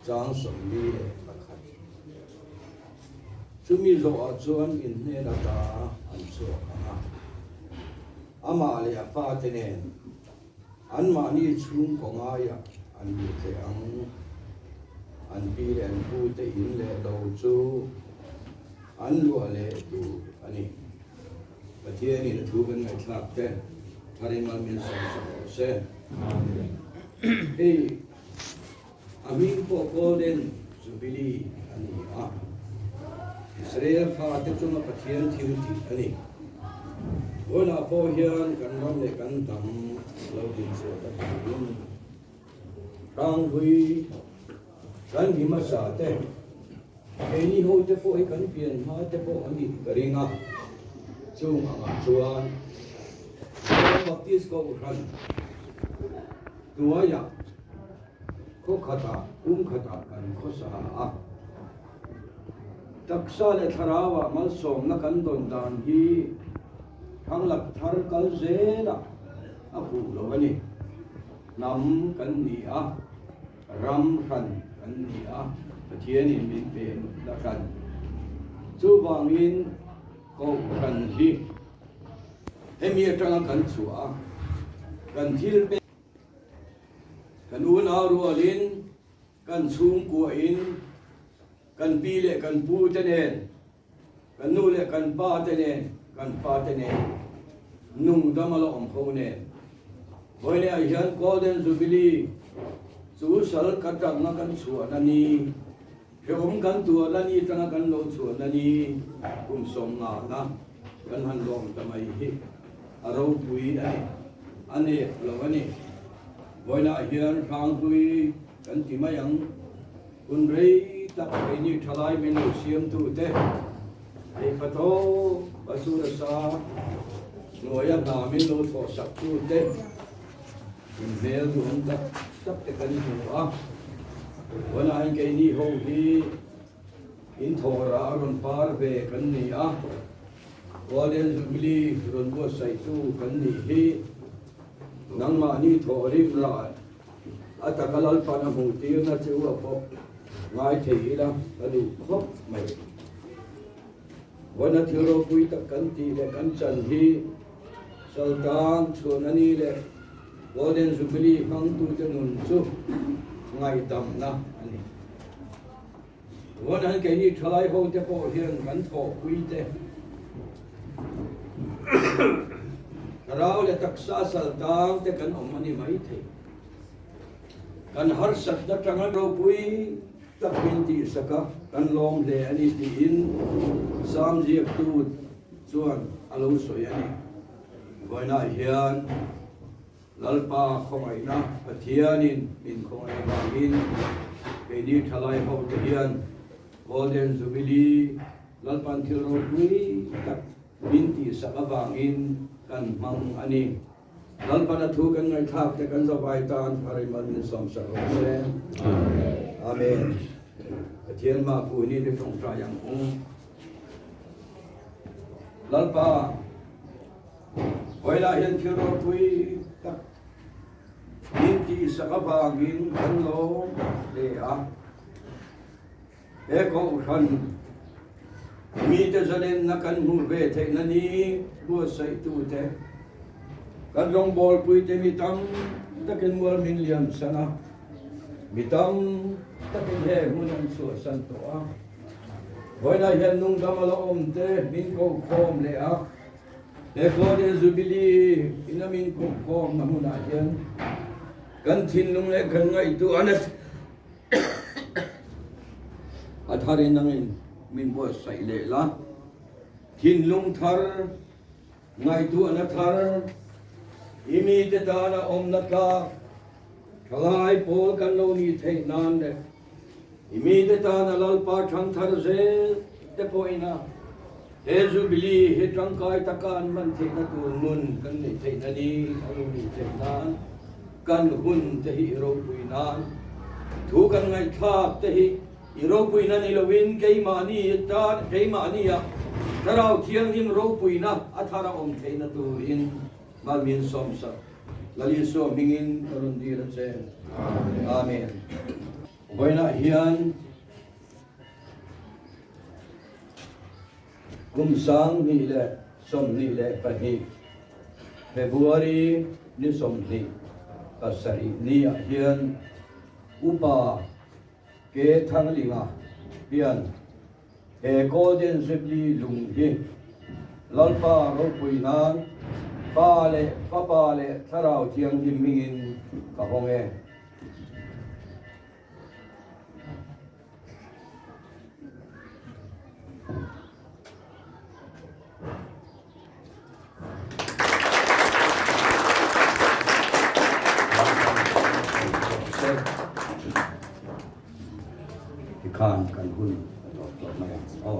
Chang 41. Chumi zawhah chuan in hnen ata an chhuak ang a, amah leh a fate nen anmahni chhungkaw ngaiah an lut leh ang. An pi leh an pute in leh lo chu an luah leh tur a ni. Pathianin a thu kan ngaihthlak te tharin mal min sawmsak rawh se. Hei. A hming pawh Golden Jubilee a ni a, Israel fate chunga Pathian thil tih a ni. Vawiinah pawh hian kan ram leh kan hnam lo dinchhuah ta turin Hranghlui kan mi hmasa te, keini ho te pawh hi kan pian hma te pawh a nih ka ring a, chung angah chuan Mizoram Baptist Kohhran hnuaiah Khaw khatah kum khatah kan khawsa a, taksa leh thlarauah malsawmna kan dawn dan hi thanglak thar kal zelah a fuh lo a ni. Hnam kan ni a, ram hran kan ni a, Pathianin min pe la hran. Chuvangin Kohhran hi hemi atanga kan chhuah a, kan thil pek, Kan unau rualin, kan chhungkuahin, kan pi leh kan pu te nen, kan nu leh kan pa te nen, kan fa te nen, nungdam a la awm ho nen. Vawiinah hian Golden Jubilee chu sal ka tangna kan chhuahna ni, hrehawm kan tuahna ni tanga kan lo chhuahna ni kum sawmngana kan han lawm ta mai hi. A ropui a ni, a nep lo a ni. Vawiinah hian Hranghlui kan ti mai ang. Hun rei tak keini thalai min lo siamtute Theihpa tawp a sur a sa hnuaia hna min lo thawhsaktute inhmel duhawm tak tak te kan hmu a. Vawiinah hian keini ho hi inthawhrah a rawn par ve kan ni a. Golden Jubilee rawn buatsaihtu kan nih hi nangmahni thawh rim rah a taka Lalpan a hmuh tirna che u a pawh ngai thei ila ka duh khawp mai. Vawiina thil ropui tak kan tih leh kan chan hi Saltan Chhuanani leh Golden Jubilee hmangtute nun chu ngaihdamna a ni. Vawiin keini thalai ho te pawh hian kan thawhpui te rau leh taksa sal tang te kan awm a ni mai thei. Kan harsatna tanga ropui tak min tihsak a, kan lawm hle a ni tiin Sam ziaktu chuan a lo sawi a ni. Vawiinah hian Lalpa khawngaihna Pathianin min khawngaih avangin keini thalai hote hian Golden Jubilee Lalpan thil ropui tak min tihsak avangin kan hmang a ni. Lalpan a thu kan ngaihthlak te kan zavai tan Hariman min sawmsak rawh se. Amen. Pathian mah puhni te tawngtai ang u. Lalpa Vawilah hian thil ropui tak min tihsak avangin kan lawm hle a. He Kohhran mite zalenna kan hmuh ve theihna ni buatsaihtute, kan rawngbawlpuite mi tam takin mual min liamsan a, mi tam takin he hmun an chhuahsan tawh a. Vawilah hian nungdam a la awm te min kokhawm leh a. He Golden Jubilee ina min kokhawmna hmunah hian kan thinlung leh kan ngaihtuahna a tharin angin min buatsaih leh la. Thinlung thar, ngaihtuahna thar, i mite tana awmna tlak thalai pawl kan lo nih theih nan leh I mite tana Lalpa thangthar zel te pawhin a he Jubilee hi tangkai taka an hman theihna tur nun kan neih theihna ni a lo nih theih nan kan hun te hi i ropui nan thu kan ngaihthlak te hi i ropuina ni loin keimahni tan keimahnia Thlarau Thianghlim ropuina a thar a awm theihna turin Malmin sawmsak Lalisua hmingin ka rawn dir a che. Amen. Vawiinah hian kum 2022 February ni 27 ni ah hian Upa Ke Thanglinga hian he Golden Jubilee lung hi Lalpa ropui nan Pa leh Fapa leh Thlarau Thianghlim hmingin ka hawng e. Tikhan kan hun a tawp tawh mai ang aw.